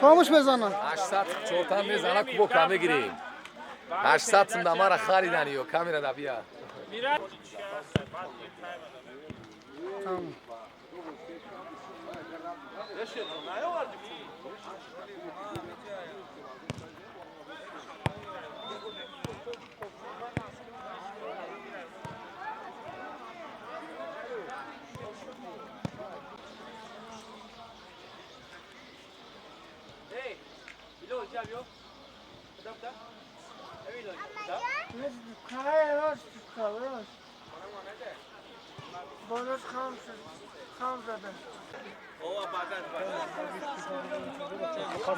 Камуш мезанад. 800 чортан мезанад, кубока мегирем. 800 сум дамара харидан ё камера да бия.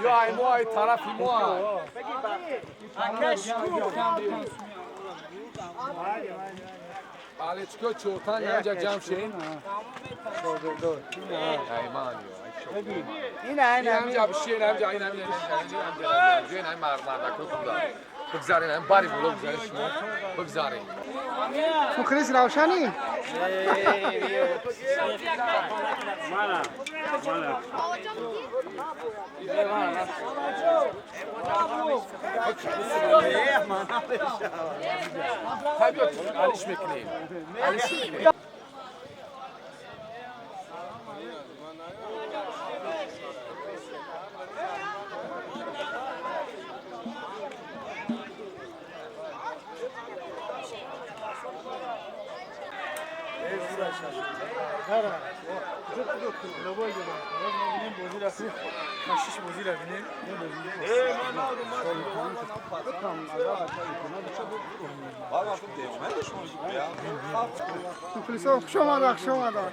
Ё ай мо ай тарафи мо ай. Балечко чортан янҷа ҷамъ шен. Ай ман ё ай чо. Ин ҳамҷа бишен, ҳамҷа ин ҳамҷа ҳамҷа ҳамҷа ин ҳам мардакои худа. Бигзарен, ҳам бари боло бигзарен шумо. Бигзарен. Мухлис Равшанӣ? Хай биё алиш мекунем. Алиш мекунем. Мухлисон, хуш омада, хуш омада.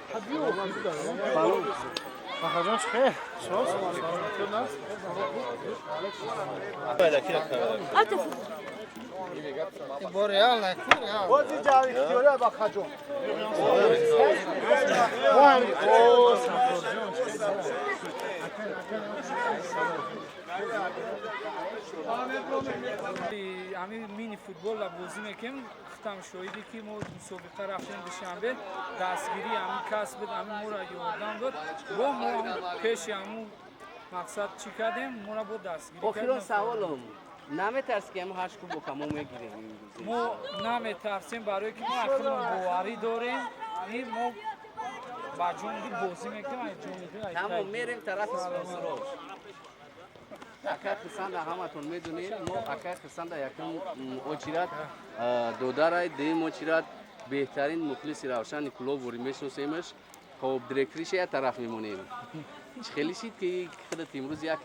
Бо реал наку реал. Бози ҷави ихтиёрия ба хаҷон. Ами мини футболла бозӣ мекунем. Худам шоҳиде ки мо мусобиқа рафтем Душанбе, дастгирии ҳамин кас буд, ҳамин моро ёрдам дод. Бо мо пеши ҳамун мақсад чӣ кардем, моро бо дастгирӣ Охирон саволом. Наметарсӣ ки ҳамун ҳашт кубока мо мегирем имрӯз? Мо наметарсем, барое ки мо ақлмон боварӣ дорем. И мо ба ҷони бозӣ мекунем, ай ҷони. Тамом, мерем тарафи спонсорҳо. Акай Хисанда ҳаматон медонед, мо акай Хисанда якум очират додарай, дуюм очират беҳтарин мухлиси Равшани Кулоб ворӣ мешиносемаш. Хоб, директриша як тараф мемонем. Чӣ хеле шид ки худат имрӯз як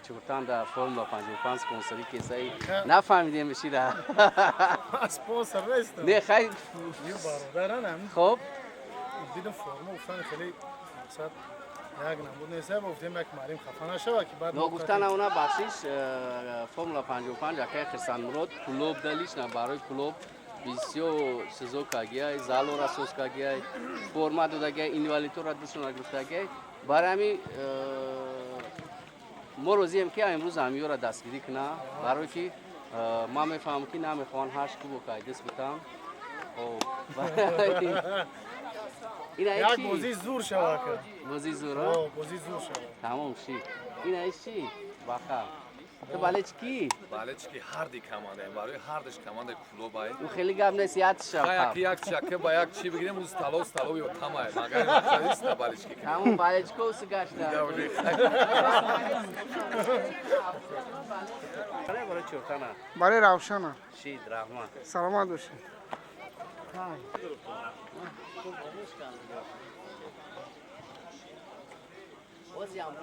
чуртан дар Формула 55 спонсорӣ кесаи нафаҳмидем шида. Спонсор нестам. Не, хай. Бародаранам. Хоб. Дидам форма, гуфтан хеле мақсад як намуд нест, гуфтем як марим хафа нашава ки баъд. Ногуфта она бахшиш, Формула 55 акай Хирсанмурод Кулоб далиш на барои Кулоб бисёр чизо кагиай, залора соз кагиай, форма додагиай, инвалидҳоро дастшона гирифтагиай. Барои ҳамин мо розием ки имрӯз ҳамиёро дастгирӣ кунам, барое ки ман мефаҳмам ки намехоҳанд ҳашт кубока даст битам. Хоб, як бозии зур шава ка. Бозии зур? Бозии зур шава. Тамом шид. Ина чӣ? Баха. Ту балечки? Балечки ҳарди командаем, барои ҳардиш командаи Кулобай. У хеле гап нест, ятша. Хай як як чака ба як чӣ бигирем, уз тало стало ё тамай. Магар мақсад на балечки. Тамом, балечко сигашта. Барои чортана. Барои Равшана. Шид, раҳмат. Саломат бошед. Бози ҳам